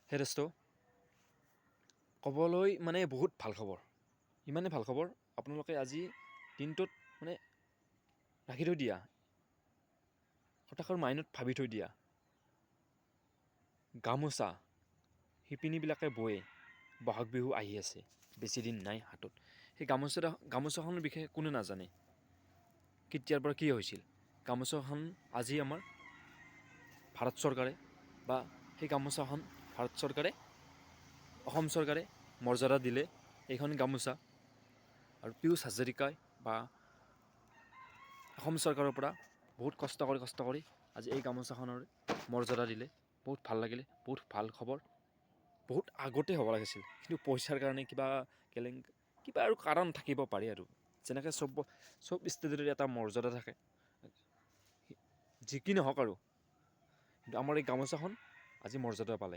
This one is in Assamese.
হে দোস্ত, ক'বলৈ মানে বহুত ভাল খবৰ, ইমানেই ভাল খবৰ। আপোনালোকে আজি দিনটোত মানে ৰাখি থৈ দিয়া কথাষাৰ, মাইণ্ডত ভাবি থৈ দিয়া। গামোচা শিপিনীবিলাকে বয়ে। বহাগ বিহু আহি আছে, বেছি দিন নাই হাতত। সেই গামোচাখনৰ বিষয়ে কোনে নাজানে, কেতিয়াৰ পৰা কি হৈছিল। গামোচাখন আজি আমাৰ ভাৰত চৰকাৰে বা সেই গামোচাখন ভাৰত চৰকাৰে, অসম চৰকাৰে মৰ্যাদা দিলে এইখন গামোচা। আৰু পীয়ুষ হাজৰিকাই বা অসম চৰকাৰৰ পৰা বহুত কষ্ট কৰি কষ্ট কৰি আজি এই গামোচাখনৰ মৰ্যাদা দিলে। বহুত ভাল লাগিলে, বহুত ভাল খবৰ। বহুত আগতে হ'ব লাগিছিল, কিন্তু পইচাৰ কাৰণে কিবা কিবা আৰু কাৰণ থাকিব পাৰে। আৰু যেনেকৈ চব চব ষ্টেটৰে এটা মৰ্যাদা থাকে, যি কি নহওক আৰু, কিন্তু আমাৰ এই গামোচাখন আজি মৰ্যাদা পালে।